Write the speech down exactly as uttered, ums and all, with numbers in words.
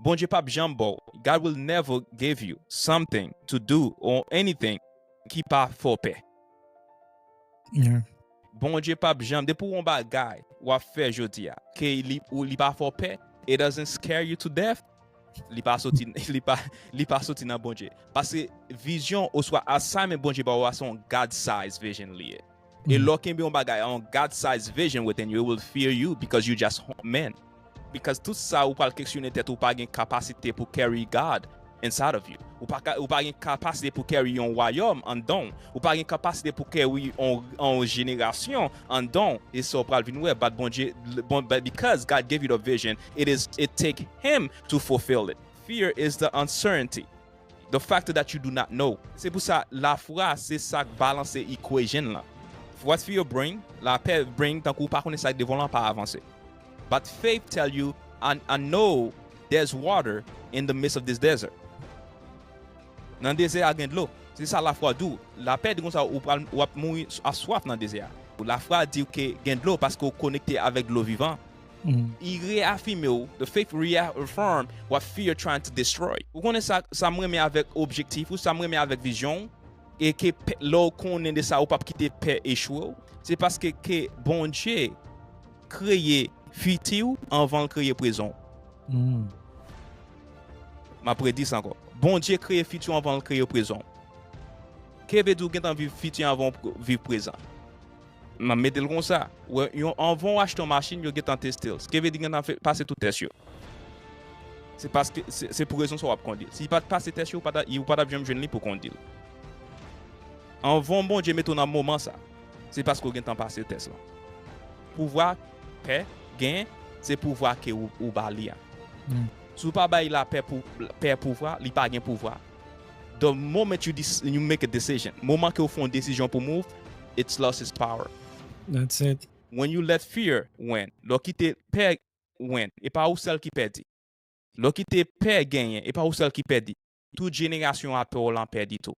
Bondye p ap janm ba w. God will never give you something to do or anything ki pa fè w pè. Yeah. Bondye p ap janm, depi w yon bagay w ap fè jodi a, ke li, ou, li pa fè w pè, it doesn't scare you to death, li pa soti, li pa, li pa soti nan Bondye. Paske vizyon oswa assignment Bondye ba w a se yon God size vision li ye. E lè w kenbe yon bagay, yon God size vision within you, it will fear you because you just man. Because tout sa ou pral keksyone tèt ou pa gen kapasite pou carry God inside of you. Ou pa, ka- ou pa gen kapasite pou carry yon wayòm anndan w. Ou pa gen kapasite pou carry yon, yon jenerasyon anndan w. E sa w pral vin wè, but Bondye, bon, but because God gave you the vision, it is, it take him to fulfill it. Fear is the uncertainty. The fact that you do not know. Se pou sa, lafwa se sa k balanse equation lan. What fear bring, lapè bring, tankou ou pa konnen sa k devan w lan pa avanse. But faith tell you, I, I know there's water in the midst of this desert. Nan dezè a gen dlo. Se sa lafwa di w. Lapè di konsa ou pral, w ap mouri a swaf nan dezè a. Lafwa di w ke gen dlo paske w konekte avèk dlo vivan. I reyafime w, the faith reaffirm what fear trying to destroy. Ou konnen sa, sa m renmen avèk objektif ou, sa m renmen avèk vizyon w, e ke pè- lè w konnen de sa, ou p ap kite pè echwe w, se paske ke Bondye kreye fiti w anvan l kreye prezan w. M ap redi sa ankò. Bondye kreye fiti w anvan l kreye prezan w. Ke vle di w gentan viv fiti anvan w viv prezan. M ap mete l konsa. Wè, yon, anvan w achte yon machin, yo gentan teste l. Ke vle di gentan fè- pase tout tès yo. Se paske se se pou rezon sa w ap kondi l. Si li pa t pase tès yo, ou pa t ap- ou pa t ap janm jwenn li pou kondi l. Anvan Bondye mete w nan moman sa, se paske w gentan pase tès lan. Pouvwa pè genyen, se pouvwa ke ou, ou ba li a. Si w pa bay lapè pou pè pouvwa, li pa gen pouvwa. The moment you, dis, you make a decision, moman ke w fè yon desizyon pou move, it's lost its power. That's it. When you let fear win, lè w kite pè win, e pa ou sèl ki pèdi. Lè w kite pè genyen, e pa ou sèl ki pèdi. Tout jenerasyon a pè w lan pèdi tou.